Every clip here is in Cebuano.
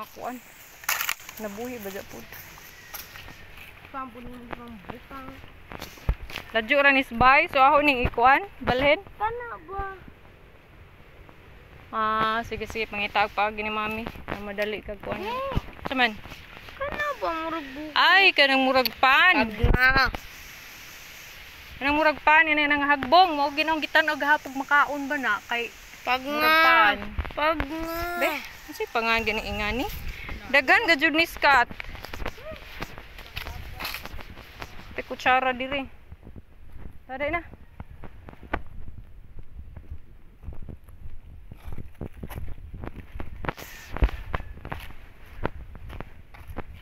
Mga kuan. Nabuhi ba dya po? Pambukang. Ladyo ra ni Sbay, so ako ning ikuan, balhin. Kana ba? Ah, sige sige, pangitaag pa gini mami. Madali kag kuan. Saman? Kana ba murag buko? Ay, kanang murag pan. Pag Kanang murag pan ini nang hagbong, mao ginong gitan-aw gahapon makaon ba na kay Pag murag pan. Pag nga. Be, unsay pangan gani ingani? Daghan ga jud ni Scott. Te kutsara diri. Taday na.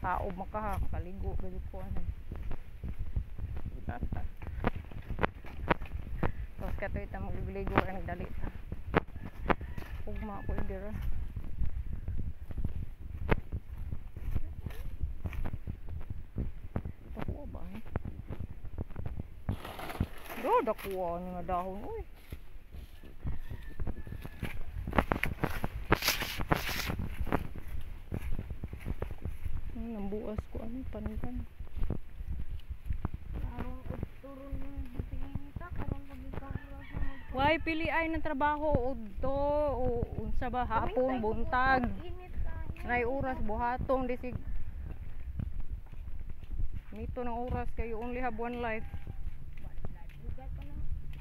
Tao makaha, kaligo gud ko ano. Tapos katoy ta magligo ra nagdali ta. Ugma ko dira. Dakuha ba eh? Do, dakuha ni nga dahon. Uy. Nambuas ko ano, pandan. Why pili ay ng trabaho udto o unsa ba hapon buntag. Nay oras buhaton di sig Mito ng oras kay you only have one life.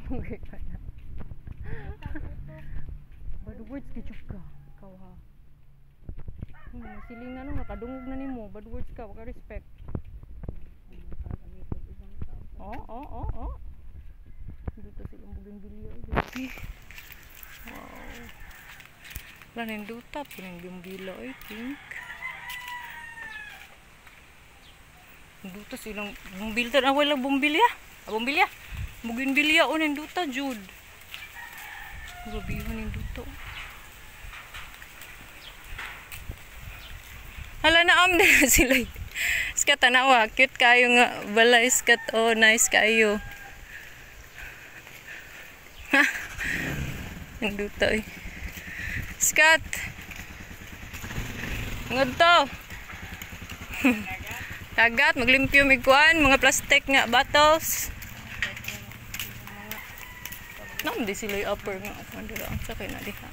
Dugay pa na. Bad words ka jud ka. Ikaw ha. Silingan no nakadungog na nimo. Bad words ka, waka respect. Oh. Dito silang bougainvillea. Grabe. Wow. Wala ninduta po ng bougainvillea, I think. Ninduta silang bumbilya. Ah, wala bumbilya. Ah, bumbilya. Bougainvillea o ninduta, Jude. Grabe yun ninduta. Hala na am na sila. Iskat tanawa, cute kayo nga balay iskat. Oh, nice kayo. Ha? Ninduta eh. Skat. Ngadto. Dagat maglimpyo mig kuan, mga plastic nga bottles. Nam di sila yung upper nga kuan dira ang sakay na diha.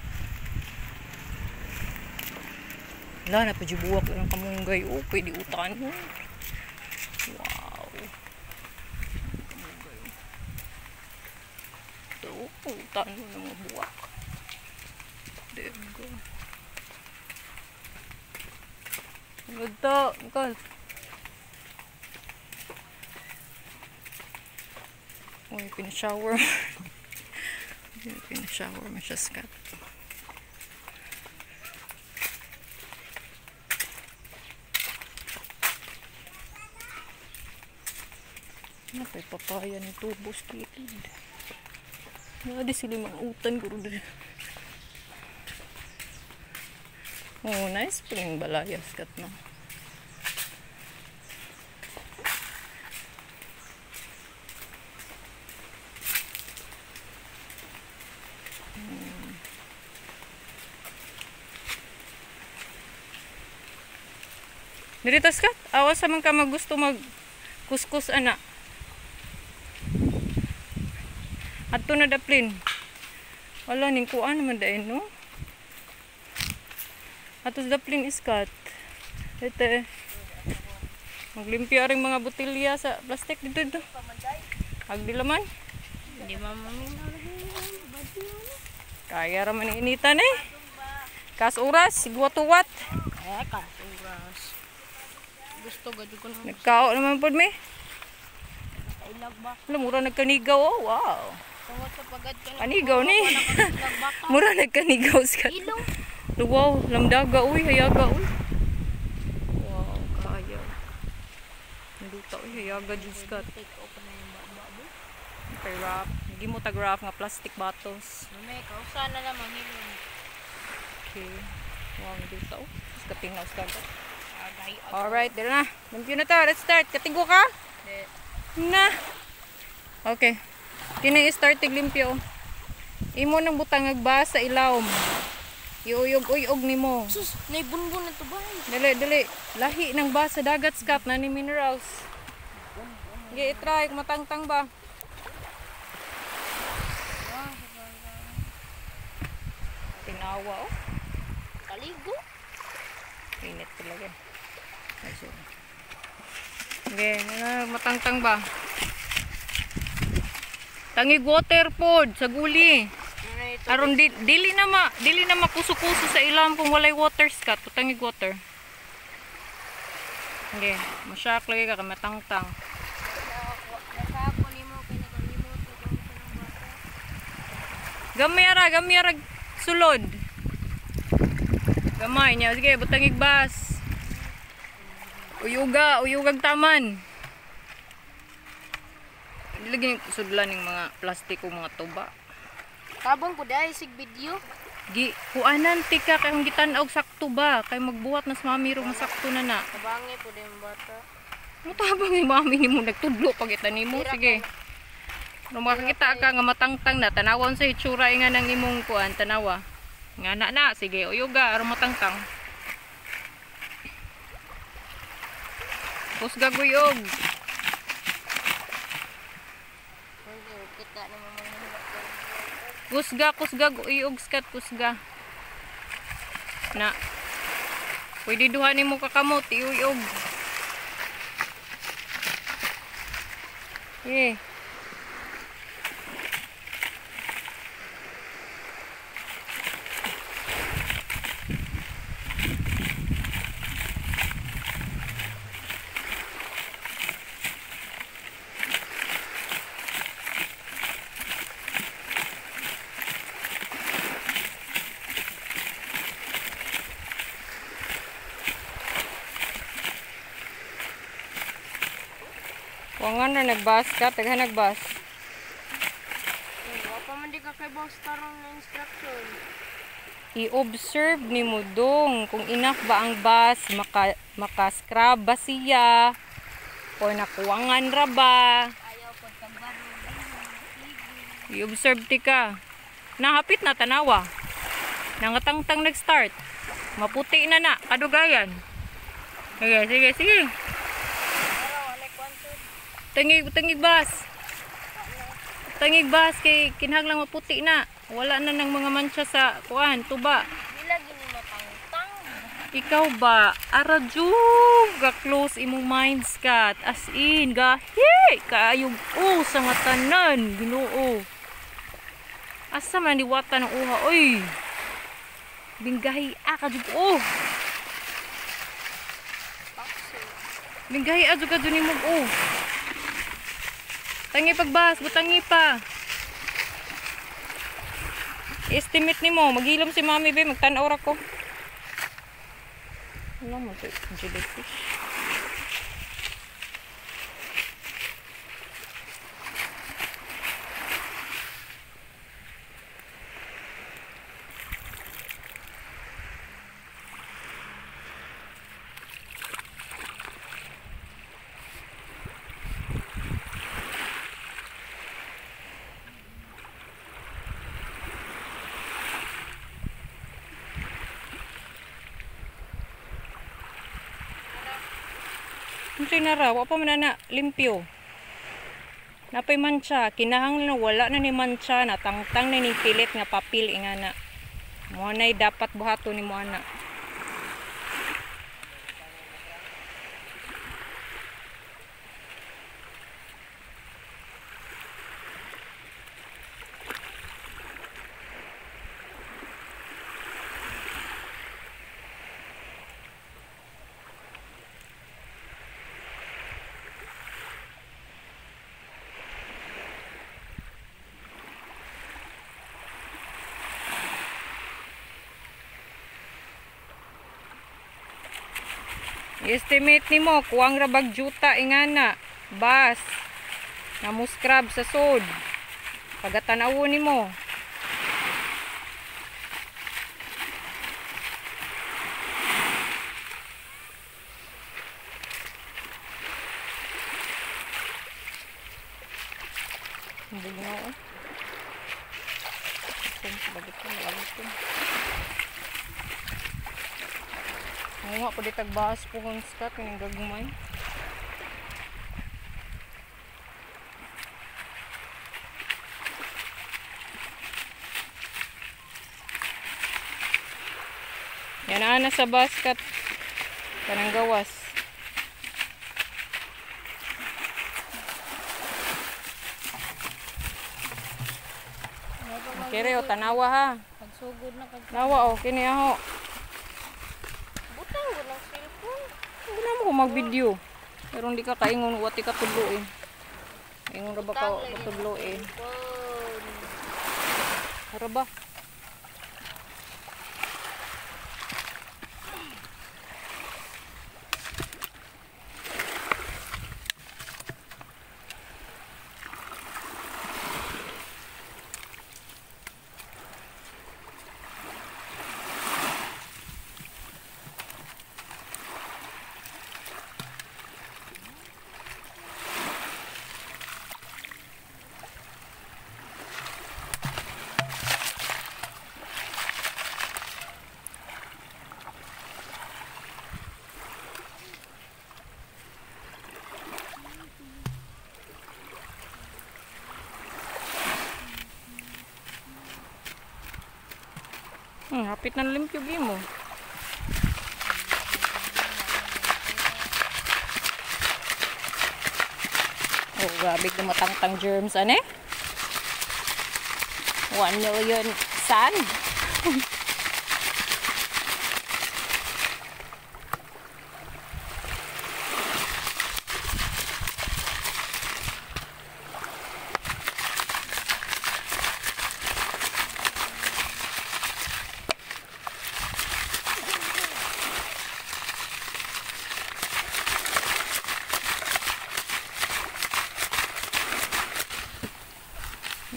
Wala na pa buwak ng kamunggay. Oh, pwede utan. Wow. Kamunggay. Ito, utan mo ng mga buwak. There you go. Ito, Uncle. Uy, pinashower. Pinashower mo siya, Scott. Napay papaya ni tubos kilid. Nadi sila mga utan guro diri. Oh, nice po yung balayas kat no. Diri tas kat, awas sa man ka magusto mag kuskus ana. Adto na daplin. Wala ning kuan naman dayon no. Ato sa daplin iskat. Ito. Maglimpyo ring mga botelya sa plastic dito dito. Agdi laman. Hindi mamaminaw. Kaya ra man initan eh. Kas oras, sigwat-uwat. Eh, kas oras. Gusto gad ko na. Nagkao naman pod mi. Ilag ba? Wala, mura nagkanigaw oh. Wow. Tungod sa pagad ka na. Kanigaw ni. Mura nagkanigaw sa. Ilong. Wow, lamdaga uy, hayaga uy. Wow, kaya. Nduta uy, hayaga jud skat. Take open na yung baba. Okay, wrap. Hindi mo tag wrap nga plastic bottles. Mame, kausa na lang manghilom. Okay. Wow, nduta oh. Katingaw sa dagat. Alright, dito na. Limpyo na ta. Let's start. Katigo ka? Na. Okay. Kini start tig limpyo. Imo nang butang agbasa ilawom. Iuyog-uyog nimo. Sus, naibunbun na to ba? Dali, dali. Lahi ng bas sa dagat, Scott, na ni minerals. Sige, i-try kung matangtang ba. Tinawa, oh. Kaligo. Init talaga. Ay, sorry. Sige, ano, matangtang ba? Tangig water pod sa guli. Aron di, dili na makuso-kuso sa ilam kung walay water, Scott. Tangig water. Sige, masyak lagi ka matangtang. Gamay ra, gamay ra sulod. Gamay niya. Sige, butangig bas. Uyuga, uyugag taman. Dili gini sudlan ning mga plastik o mga tuba. Tabang ko dahil sig video. Gi kuanan tika kay kung gitan-aw sakto ba kay magbuhat na sa mami ro masakto na na. Tabangi po din bata. Mutabang ni mami nimo nagtudlo pag ita nimo. Sige. Kung makakita ka nga matangtang na tanawon sa itsura nga ng imong kuan tanawa. Nga na na sige uyuga aron matangtang. Kusga guyog. Kita naman mga Kusga, kusga, uyog skat, kusga. Na. Pwede duha nimo kakamot, iuyog. Eh. Kuangan na nagbas ka, taghan nagbas. Wa pa man di ka kay boss tarong na instruction. I-observe nimo dong kung enough ba ang bus, maka-scrub ba siya, o nakuwangan ra ba. Ayaw pud kang baro. I-observe ti ka. Nahapit na tanawa. Nangatangtang nag-start. Maputi na na, kadugayan. Sige, sige, sige. Tangig, tangig bus. Tangig bus kay kinahanglan maputi na. Wala na ng mga mancha sa kuan, tuba. Dila gini matangtang. Ikaw ba ara jud ga close imong mind, Scott. As in gahi kaayog o sa nga tanan, Ginoo. Asa man diwata ng uha oy. Binggahi a ka jud oh. Binggahi a jud ka jud nimog oh. Tangi pagbas, butangi pa. Estimate nimo, maghilom si mami be, magtan-aw ra ko. Wala mo to, jellyfish. Unsay nara, wa pa man na limpyo. Napay mancha, kinahanglan wala na ni mancha, natangtang na ni pilit nga papel ingana. Mo nay dapat buhaton nimo ana. Estimate nimo kuwang ra bag juta ingana bas nga mo scrub sa sod. Pagatan-awon nimo. Bugnaw. Ito, bagit ko, malagit ko. Manguha po di tagbaas po kung skat kining gagmay. Yan na sa basket kanang gawas. Kere o tanawa ha. Pagsugod na kag Nawa o kini aho. Butang gud lang cellphone. Wala mo ko mag-video. Pero hindi ka kaingon wati ka tudlo eh. Ingon ra ba ka tudlo eh. Ara ba? Hapit na limpyo mo. Oh, grabe dumatangtang germs ane. 1 million sand.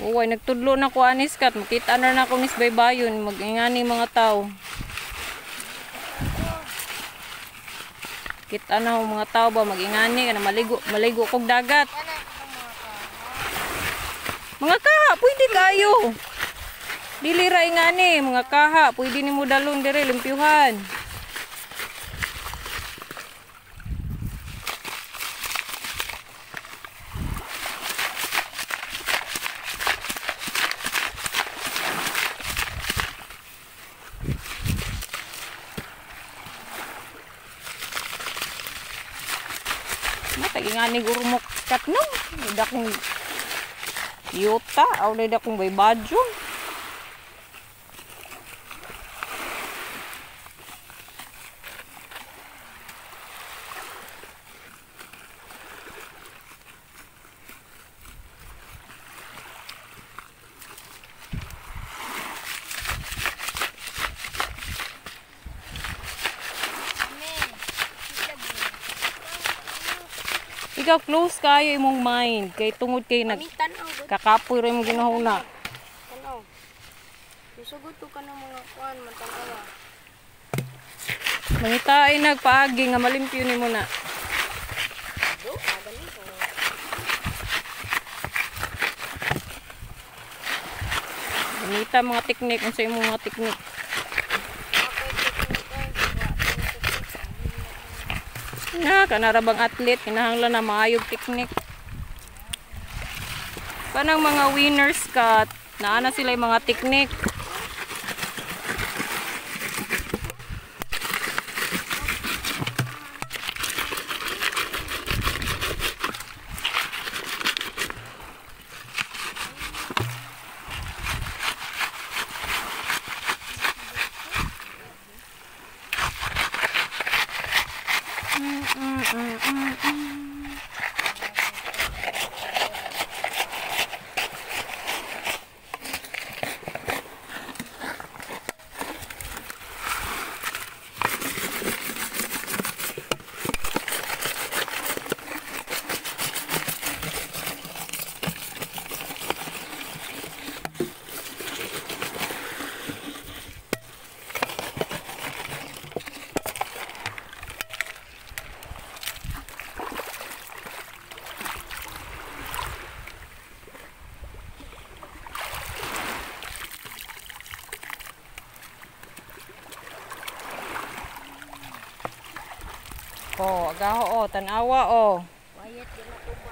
Uy, nagtudlo na ko anis kat. Makita na na ako nis baybayon. Mag-ingani mga tao. Kita na ako mga tao ba. Mag-ingani. Kana maligo, maligo kog dagat. Mga kaha, pwede kayo. Dili ra ingani. Mga kaha, pwede nimo dalon dire limpyuhan. Matagingani gurmok kat no. Ida kong yuta, aw ida kong baybadyo. Ikaw close kayo imong mind kay tungod kay nag kakapoy ra imong ginahuna. Tan-aw. Susugod to kanang mga kuan man tan-aw. Mangitaay nagpaagi nga malimpyo nimo na. Do, dali ko. Gamita mga teknik unsa imong mga teknik? Na, kanara bang athlete, kinahanglan na maayog teknik. Kanang mga winners cut, naa na sila yung mga teknik. Oh, agaho oh, tanawa oh. Wayat di na tuba.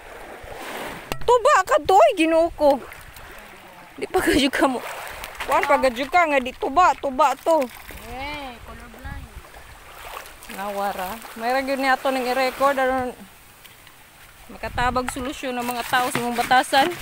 Tuba ka to, ay Ginoo ko. Di pa gadyo ka mo. Kuan pa gadyo ka nga di tuba, tuba to. Eh, colorblind. Nawara. Mayra gyud ni ato ning i-record aron makatabag solusyon ng mga tao sa imong batasan.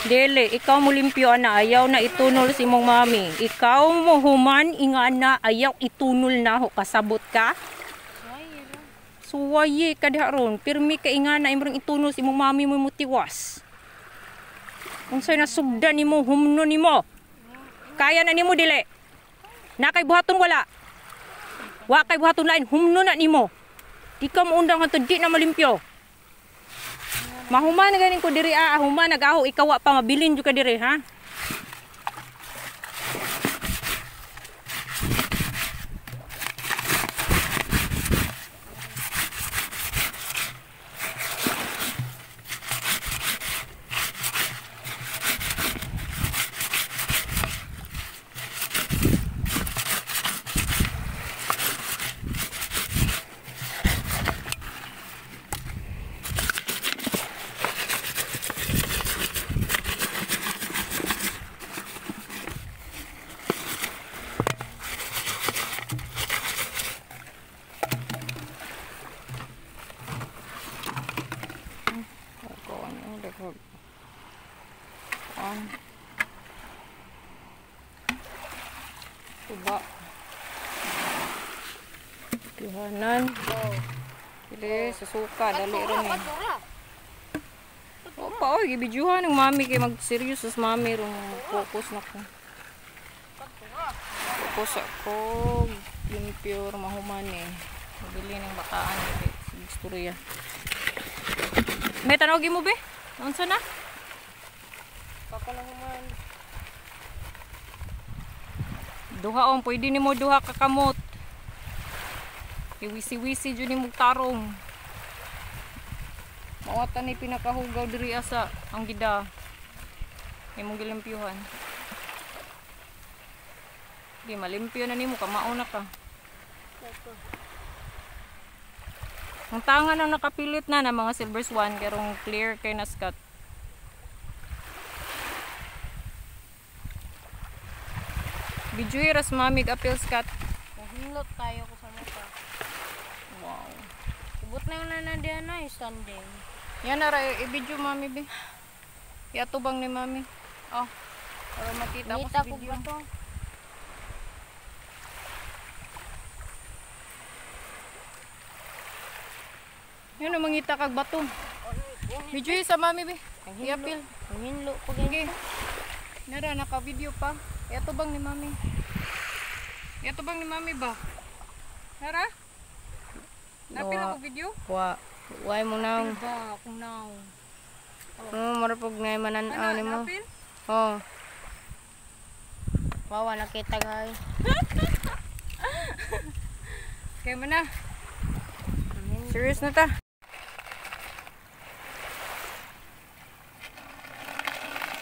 Dili, ikaw mo limpyo ana, ayaw na itunol si imong mami. Ikaw mo human ingana, ayaw itunol na ho, kasabot ka. Suwaye ka diha ron, pirmi ka ingana imong itunol si imong mami mo mutiwas. Unsay nasugdan nimo, humno nimo. Kaya na nimo dili. Na kay buhaton wala. Wa kay buhaton lain, humno na nimo. Di ka moundang hantod di na malimpyo. Mahuman na ganin ko diri ah, human nagaho ikaw wa pa mabilin jud ka diri ha. Tuba. Pihanan. Dili, susuka. Dali ron eh. Opa, oy, gibidyuhan ng mami kay mag-serious sa mami ron. Focus na ko. Focus ako. Limpyo, mahuman eh. Mabili ng bataan. Sige, istorya. May tanawagin mo be? Unsa na? Baka na human. Duha on, pwede nimo duha ka kamot. Iwisi-wisi jud nimo tarong. Mawata ni pinakahugaw diri sa ang gida. Imong gilimpyuhan. Di malimpyo na nimo, kamao na ka. Ang tanga nang nakapilit na na mga silver swan karong clear kay na skat. Bijuy ras mami apil skat. Mahinlot tayo ko sa mata. Wow. Ubot na yung nanadiyan na yung standing. Yan na ra i-video mami be. Iatubang ni mami. Oh. Para makita ko sa video. Ba to? Yan ang mangita kag bato. Video sa mami be. I-apil. Hinlo ko Sige. Nara naka-video pa. Iatubang ni mami. Iatubang ni mami ba? Nara? Napil ako video? Wa. Way mo nang. Ba, kung now. Oh, marapog na manan-aw nimo. Napil? Oh. Wawa nakita guys. Kaya mo na. Serious na ta.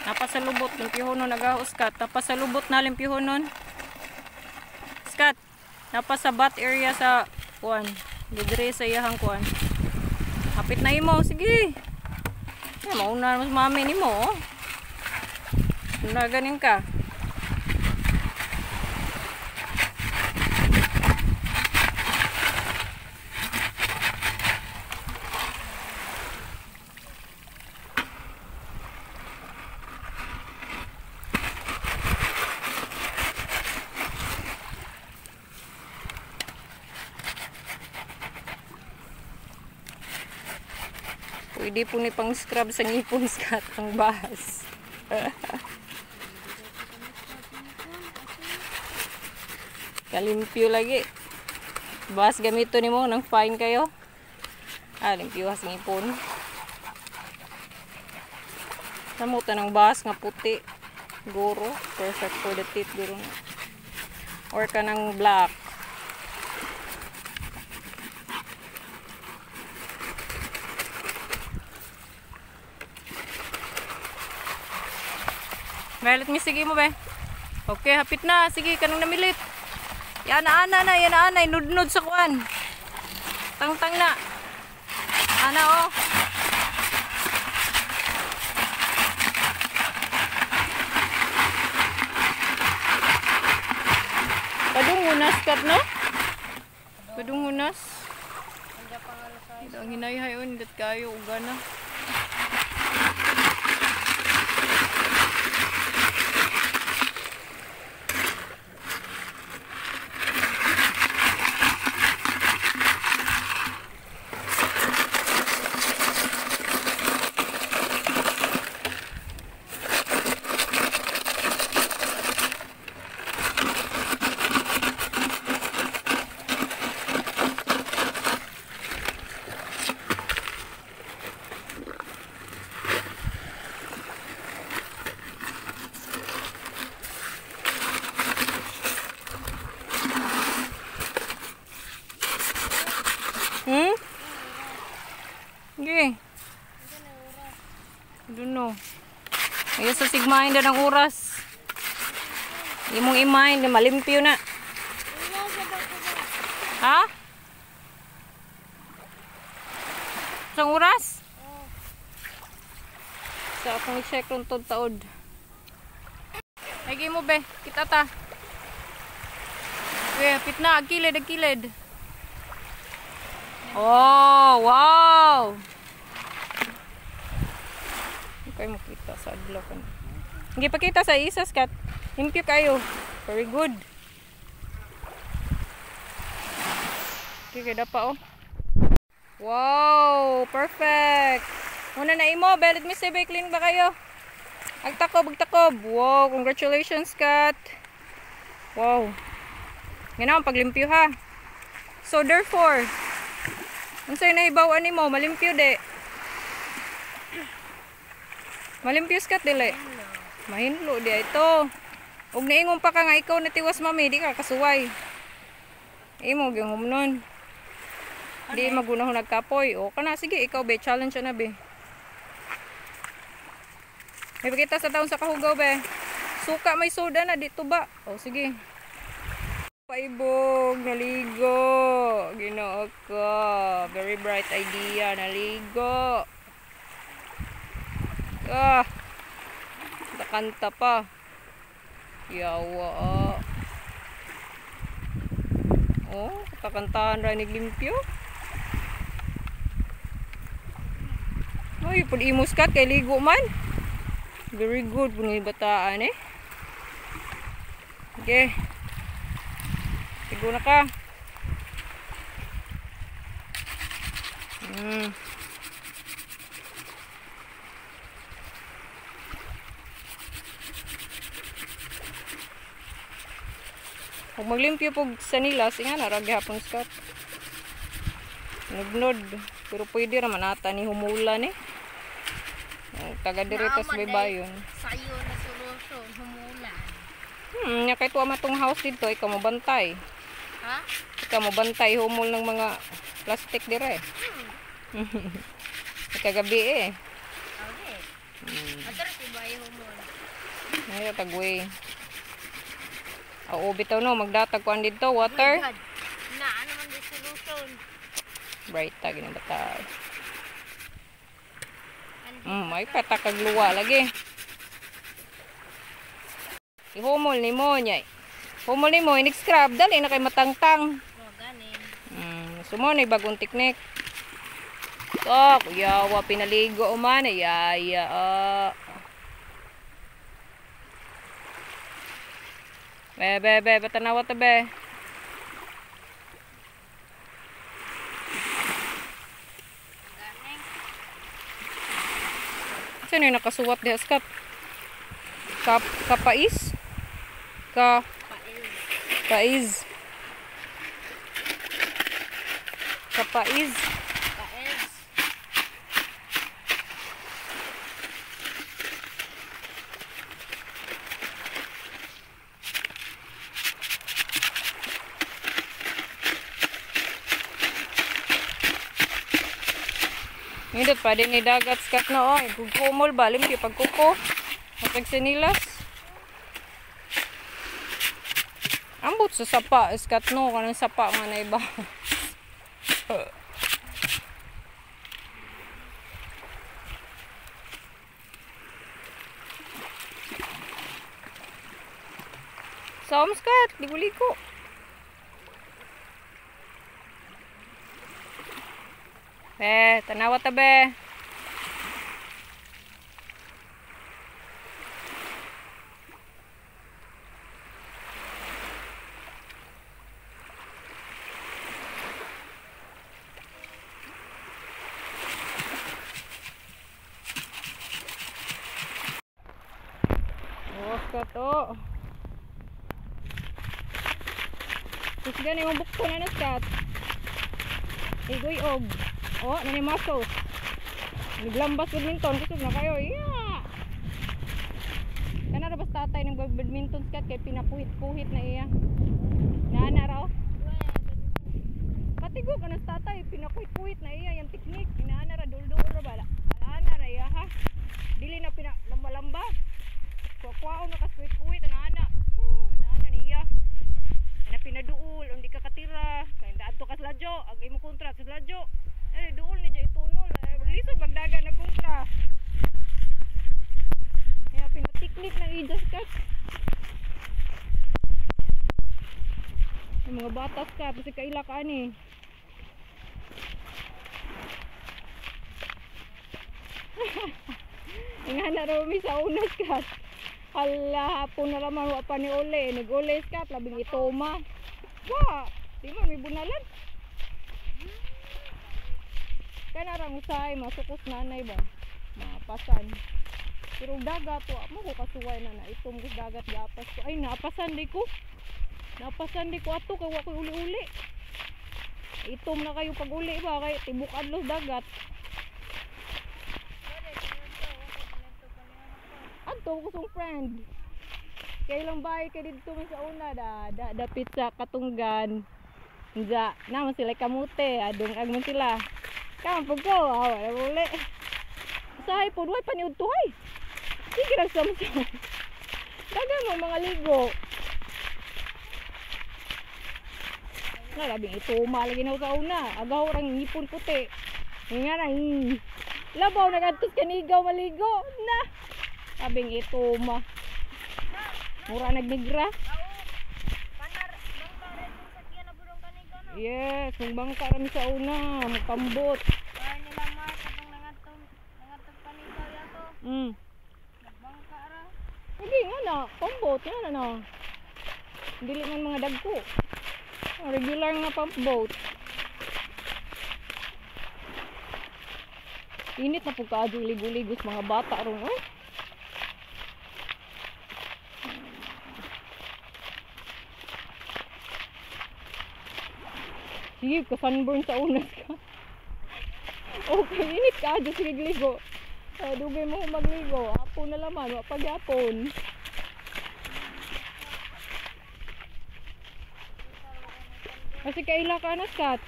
Napasalubot limpyohonon nagahos ka. Napasalubot na limpyohonon. Skat. Napasabat area sa kuan. Didre sa iyahang kuan. Hapit na imo, sige. Ya, mauna mas mami nimo. Oh. Una ganin ka. Pwede po ni pang scrub sa ngipon skat ang bahas. Kalimpyo lagi. Bahas gamito nimo nang fine kayo. Ah, limpyo has ngipon. Samot na ng bahas nga puti. Guro. Perfect for the teeth, guro. Or kanang black. Violet, mi sige mo be. Okay, hapit na. Sige, kanang namilit. Yan ana na, yan ana, inudnod sa kuan. Tangtang na. Ana oh. Padung hunas kat no? Padung hunas. Ang hinayhay on dat kayo uga na. Okay. I don't know. Ayaw sa sigmahin na ng oras. Imong i-mind, malimpyo na. Ha? Isang oras? Sa akong i-check ron taod. Ay, mo be. Kita ta. Okay, hapit na. Agkilid, agkilid. Oh, wow! Hindi kayo makita sa adlaw ka. Hindi pakita sa isa, Skat. Limpyo kayo. Very good. Okay, kaya pa, oh. Wow! Perfect! Una na imo. Belit mi say, clean ba kayo? Agtakob, agtakob. Wow! Congratulations, Kat. Wow. Ganun, paglimpyo ha. So, therefore, unsay nahibaw-an nimo, malimpyo de. Malimpyo Skat dili. Mahinlo di ito. Ug naingon pa ka nga ikaw natiwas mami, di ka kasuway. Imo gyud humnon. Di magunahon nagkapoy. O kana sige ikaw be, challenge na be. May pakita sa taon sa kahugaw be. Suka may soda na dito ba? O sige. Paibog, naligo. Ginoo ko. Very bright idea, naligo. Ah. Nakanta pa. Yawa. Ah. Oh, kakantahan ra ni limpyo. Ay, pud imos kat kay ligo man. Very good pud ni bataan eh. Okay. Ligo na ka. Kung maglimpyo po sa nila, singa na, ragi hapon skat. Nugnod. Pero pwede raman ata ni humulan eh. Taga direta sa baybayon. Sayo na solusyon, humulan. Nya kay tuwa matong house dito, ikaw mabantay. Ha? Ikaw mabantay humol ng mga plastic dire. Kagabi eh. Okay. Atar si bayo humol. Ay, tagway. Oo, bitaw no, magdatag kuan dito, water. Oh, na, ano man di solution. Bright tag ni bata. May patakag luwa lagi. Ihumol ni mo nyay. Humol ni mo, inig-scrub, dali na kay matangtang. Oh, ganin. Sumo na bagong teknik. Oh, kuyawa, pinaligo man, ayaya. Oh. Be, be, be, patanawa ta be. Sino yung nakasuwat diha skat? Kapais? Paiz. Kapaiz. Paiz. Nindot pa din ni dagat skat no oy. Kumol ba limpyo pagkuko. Matag sinilas. Ambot sa sapa skat no kanang sapa nga na iba. Som skat, ligo-ligo. Be, tanawa ta be. Oh, skat oh. Tapos gani mo bukto na na skat. Igoy og. Oh, nani muscles. Naglambas badminton kusog na kayo. Yeah. Kana ra bas tatay ng badminton skat kay pinakuhit-kuhit na iya. Naana ra oh. Patigo kana sa tatay pinakuhit-kuhit na iya yang teknik. Inaana ra dul-dul ra ba. Ana ra iya ha. Dili na pinalamba-lamba. Kuwaon na kas kuhit-kuhit ana. Ana niya. Ana pinaduol undi ka katira. Kay adto ka sa ladyo, agay mo kontra sa ladyo. Ay duol ni jay tunol. Lisod magdaga na kontra. Kaya pinatiknik ng ijas ka. Yung mga batas ka, kasi kaila ka ani. Nga na raw mi sa unas ka. Hala, hapon na raman, wa pa ni uli. Nag-uli ka, labing itoma. Wa, di man may bunalan. Kanarang usay, masukos nanay ba? Mapasan. Pero dagat, wa mo ko kasuway na na. Itom ko dagat, gapas ko. Ay, naapasan di ko. Naapasan di ko ato, kay wa ko'y uli-uli. Itom na kayo pag uli ba? Kay tibok adlos dagat. Adto ko song friend. Kay ilang bahay kay didto man sa una da, da dapit sa katunggan. Nja, naman sila kamute, adung ag man sila. Kampog ko, wala uli. Usahay po, duhay paniud tuhay. Sige lang samsam. Dagan mo mga ligo. Na labing ituma lagi na sa una. Agaw rang ngipon puti. Nga na, Labaw nagadtos kanigaw maligo. Na. Labing ituma. Mura nagnigra. Yes, mong bangka rami sa una, magpambot. Ay nila Mark atong nangadtong panigaw yato. Nagbangka ra. Hindi nga na, pambot nga na na. Dili man mga dagko. Regular nga pump boat. Init na pud kaadyo ligo-ligos mga bata ron oy. Sige, ka-sunburn sa unas ka. Okay, init ka. Diyos, sige, ligo. Dugay mo magligo. Hapon na laman, wa pagyapon. Kasi kaila ka na, Skat.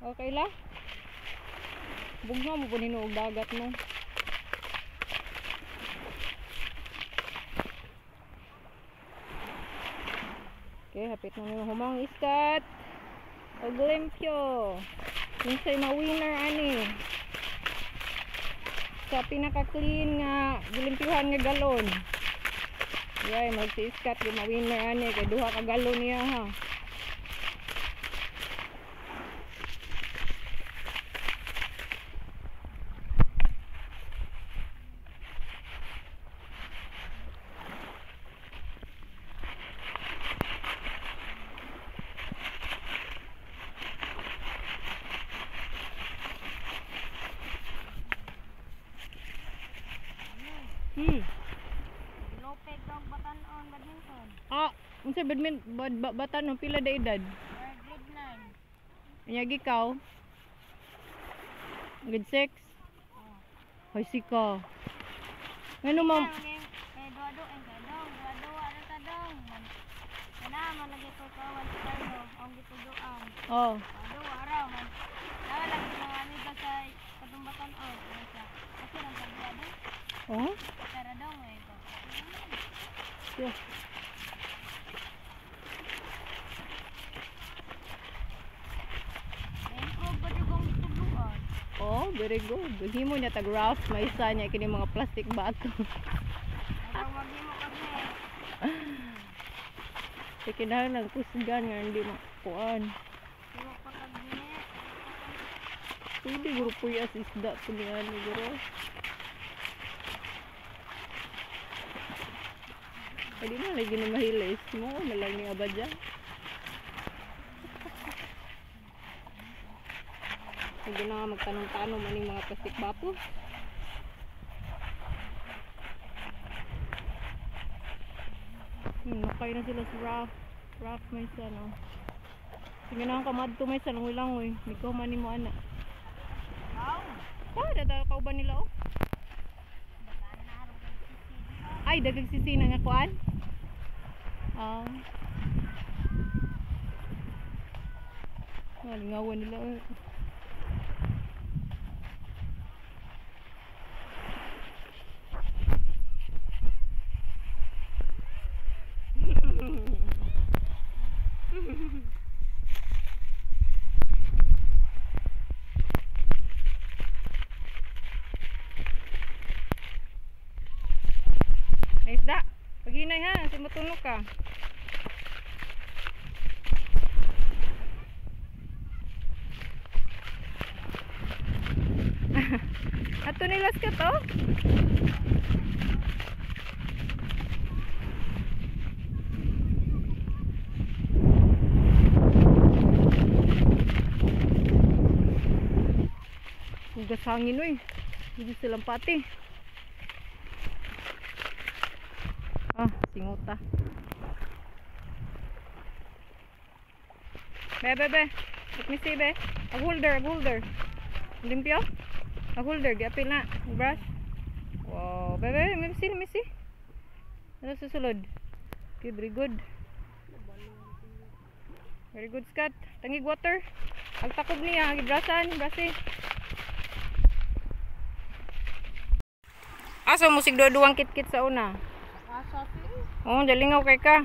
Okay la? Bugnaw mo po ninuog dagat mo. Okay, hapit na mo humang iskat. Og limpyo. Kinsay ma-winner ani. Sa pinaka-clean nga gilimpyuhan nga galon. Yay, magsi-iskat yung ma-winner ani kay duha ka galon niya ha. Lopeg dog batanon badminton. Ah, unsa badminton batanon pila da edad? Grade 9. Anya ikaw? Grade 6? Oh. Hoy sika. Ngano ma'am? Kay duado ang kadong, duado ara ta dong. Kana man lagi ko kawan sa Carlo, ang gituduan. Oh. Duado ara man. Naa lang mga amiga sa Katong batan-aw siya. Kasi lang tablado. Oh? Tara daw nga ito. Yeah. Na-improve ba yung kong tubluan? Oh, very good. Himo niya tag raft may isa niya kini mga plastic bottle. Ayaw maghimo kami. Kay kinahanglan kusgan nga hindi makuan. Himo pa kami. Pwede guro puyas isda to ni ani guro. Pwede na lagi ni mahilis mo na lang ni abadya. Hindi na nga magtanong-tanong maning mga plastic bottle. Nakay na sila sa raft. Raft may isa, no? Sige na ang kamadto may isa, langoy-langoy. Ikaw man mo ana. Ah, dada kauban nila oh. Ay, dagag sisi na nga kuan. Ah. Ah, lingawan nila. Oh. May isda. Paghinay ha, kasi matulog ka. Ato nilas ka to? Hugas hangin oy. Hindi silang pati. Ah, singuta. Be, be, be. Let me see, be. A holder, a holder. Limpyo? A holder, giapil na. Brush. Wow. Be, be, let me see, let me see. Ano susulod? Okay, very good. Very good, Scott. Tangig water. Agtakob niya, gibrasan, brasi. Asa mo sig duwa-duwang kit-kit sa una? Asa si? Oh, dalingaw kay ka.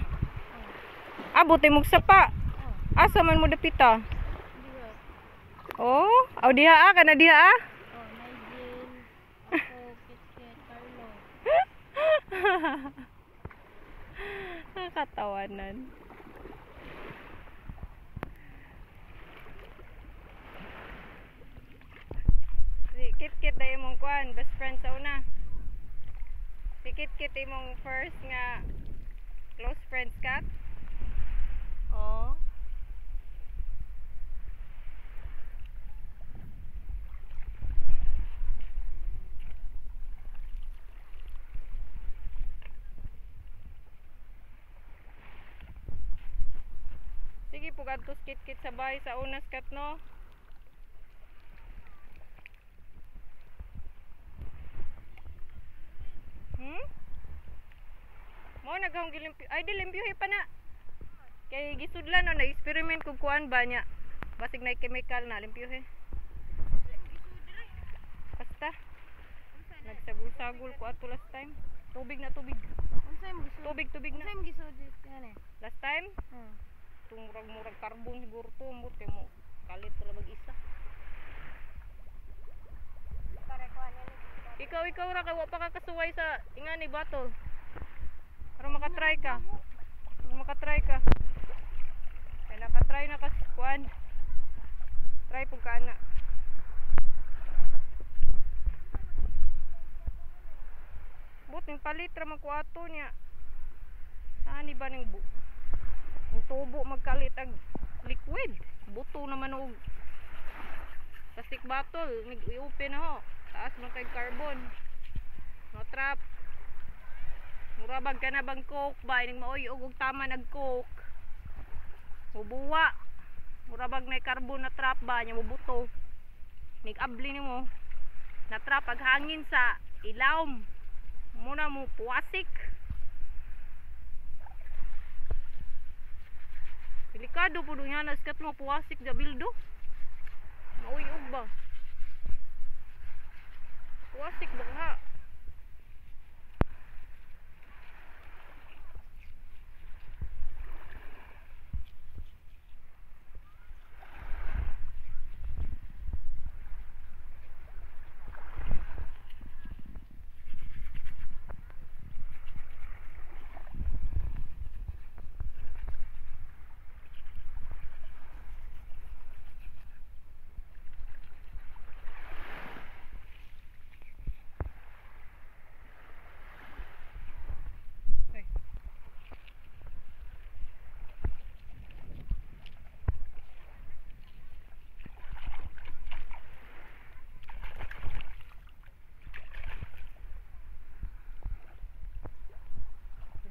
Ah, buti mo sapa. Asa man mo dapita? Diha. Oh, aw diha ah, kana diha ah. Oh, Nigel. Ako, Kit-Kit, Carlo. Nakakatawanan. Si Kit-Kit dahil mong kuan, best friend sa una. Si Kit-Kit imong first nga close friends kat. Oh. Sige po kadtos Kit-Kit sa bahay sa unas kat no. Mo naghang gilimpyo. Ay di limpyohi pa na. Kay gisudlan no na experiment kog kuan ba niya. Basig na chemical na limpyohi. Basta nagsagol-sagol ko ato last time. Tubig na tubig. Unsa imong gisud? Tubig tubig Unsa na. imong gisud ngani? Last time murag-murag carbon siguro to mut kay mo kalit pala mag-isa. Para kuan ni. Ikaw ra kay wa pa ka kasuway sa ingani bottle. Para makatry ka. Para makatry ka. Kay nakatry na ka kuan. Try pug ka ana. But ning palit ra man ko ato niya. Ani ba ning bu? Ang tubo magkalit ag liquid. Buto naman og plastic bottle nig i-open na ho. Taas man kay carbon. No trap. Mura bag ka na bang coke ba ning maoy og tama nag coke. Mubuwa. Mura bag na carbon na trap ba nya mubuto. Nig abli nimo. Na trap ag hangin sa ilawom. Muna mo puwasik. Delikado po nga na skat mo puwasik da bildo. Mauyog ba? Wasik baka.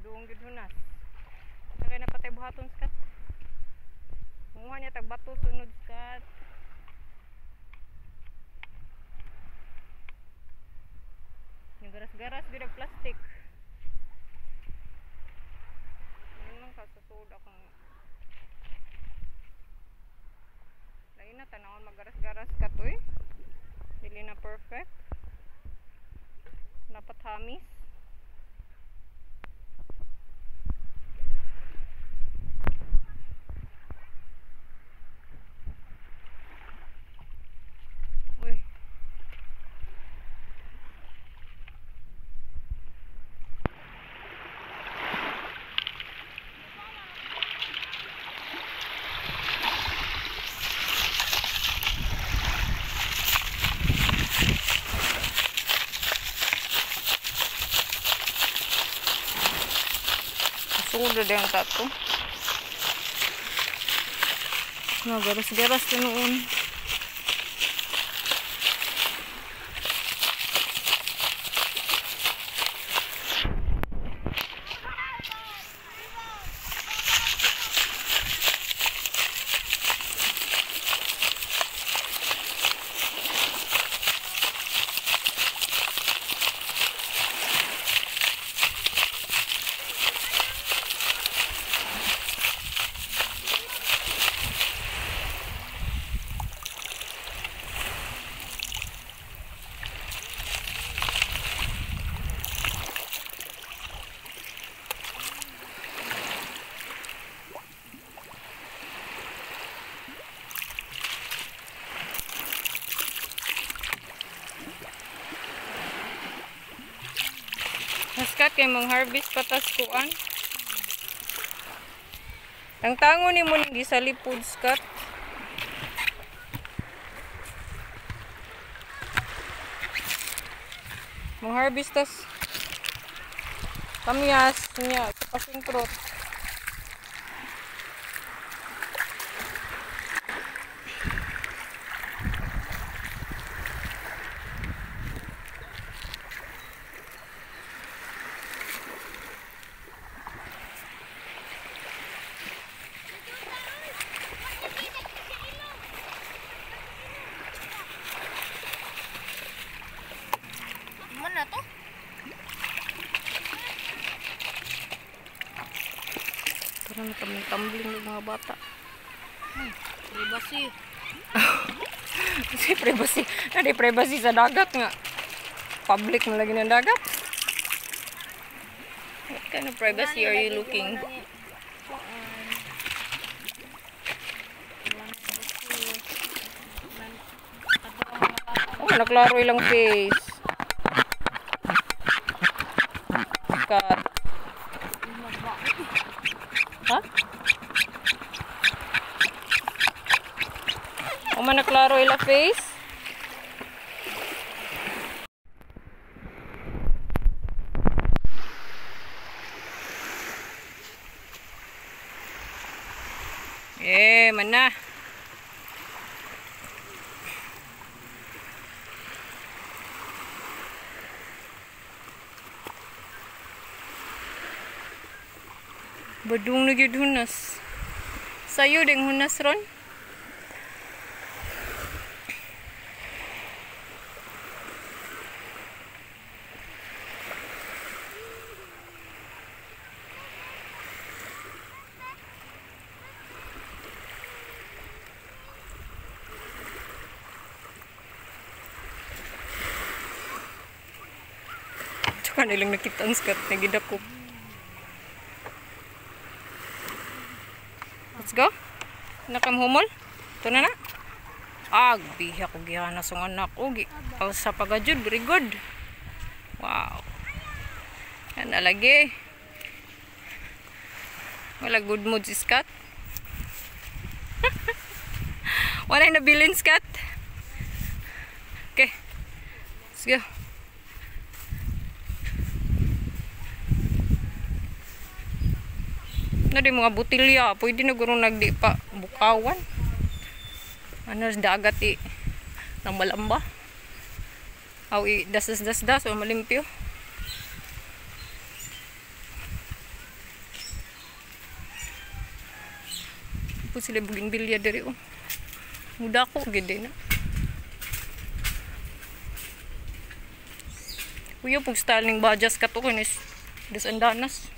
Duong gyud hunas. Kaya napatay buhaton skat. Munguha niya tag bato sunod skat. Yung garas-garas gyud ang plastic. Yun lang ka sa sud akong lain na tanawon maggaras-garas kat oy. Dili na perfect. Dapat hamis. Uy. Sugod na ang tato. Nagaras-garas na noon. Maskat kay mong harvest patas kuan. Tangtango ni mo ning gisalipod skat. Mong harvest tas kamyas niya sa passion fruit. Parang tumbling ng mga bata. Privacy. Kasi privacy. Nadi privacy sa dagat nga. Public na lagi ng dagat. What kind of privacy are you looking? Oh, naklaro ilang face. Cut. Ha? O man naklaro ila face? Eh, man na. Badung na gyud hunas. Sayo ding hunas ron. Ano lang nakita ang Scott na gidakop. Let's go. Nakamhumol. Ito na na. Ag, biha ko gihana sa anak ko. Alsa pagajud. Very good. Wow. Yan na lagi. Wala good mood si Scott. Wala yung nabilin, Scott. Okay. Let's go. Na di mga butilya. Pwede na guro nagdi pa bukawan. Ano dagat i nang malamba. Aw i das das das das o malimpyo. Po sila bougainvillea diri oh. Muda ko gid na. Uyo pug style ning bajas kato kinis das andanas.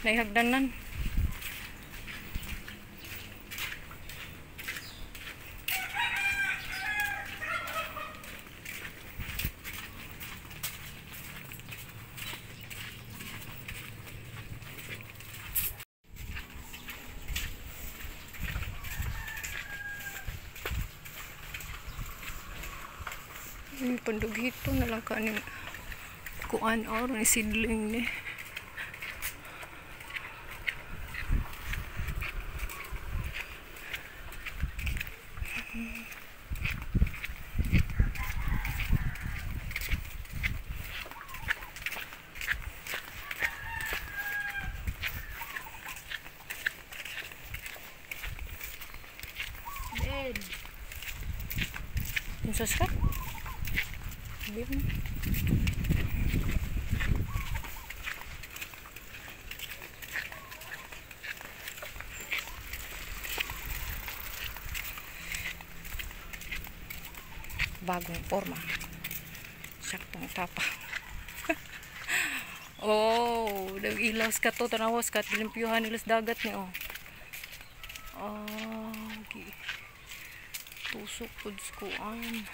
Naihagdanan. Ay, pandughito na lang kaning kuan or ni sidling ni. Ben. Unsa siya? Bien. Bagong forma. Saktong tapa. Oh, nag-ilaw ka to. Tanawas ka. Limpyuhan nila sa dagat ni oh. Oh, tusok pud sa kuan.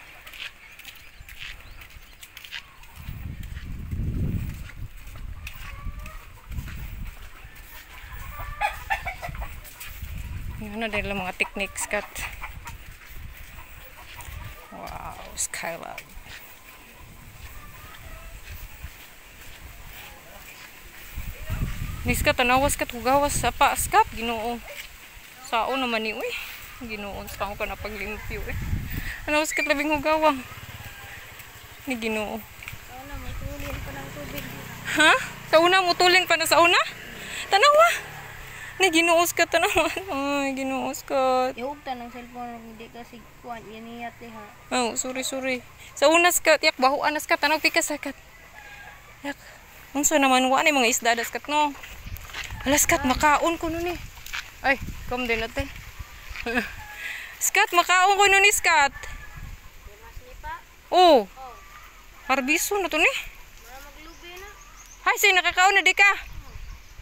Yan na din lang mga techniques kat. Wow, Skylab. Nis ka, tanawas ka, hugawas sa pa, Skat, Ginoo. Sao naman ni, uy. Ginoo, sao ka na paglimpyo, eh. Tanawas ka, labing hugawa. Ni Ginoo. Sa una, mutulin pa ng tubig. Ha? Sa una, mutulin pa na sa una? Tanawa! Ni Ginoo ka, tanawa. Ay, Ginoo ka. Ihugtan ng cellphone, hindi kasi kuan, yaniyat ha. Oh, sorry, sorry. Sa una, Skat, yak, bahuan na, Skat. Tanaw, pika, Skat. Yak. Unsa naman, wa ni mga isda, Skat, no? Alas, Skat, makaon ko nun eh. Ay, come din natin. Skat, makaon ko nun eh, Skat. Oh. Harbiso na to ni. Hay, say nakakaon na di ka.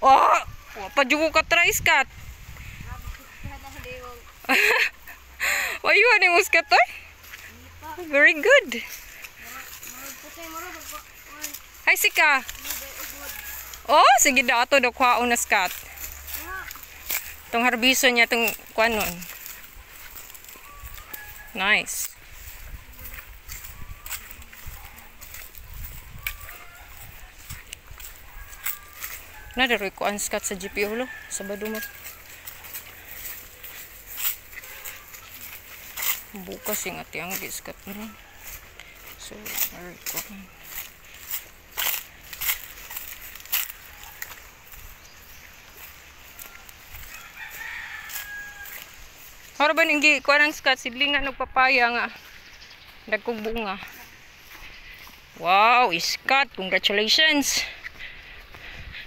Oh, wa pa jud ko ka try, Skat. Wayuhan ni mo, Skat, oy. Very good. Hay, sika. Oh, sige daw ato daw kwaon na, Skat. Tong harbiso niya tong kuan nun. Nice. Nadaroy kuan, Skat, sa GPO lo. Sabado mo. Bukas yung ati ang Skat no. So, naroy kuan. Para ba ninggi kuan ang Skat sidlingan og papaya nga dagkong bunga. Wow, Skat, congratulations.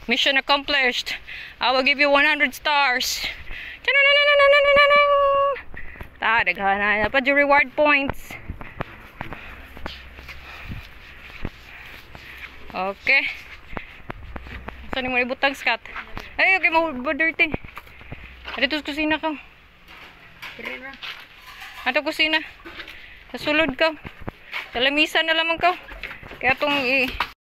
Mission accomplished. I will give you 100 stars. Ta, daghan na pa yung reward points. Okay. Saan mo ibutang, Skat? Ay, okay, mo dirty. Dito sa kusina ka. Ato kusina. Sa sulod ka. Sa lamisa na lamang ka. Kaya itong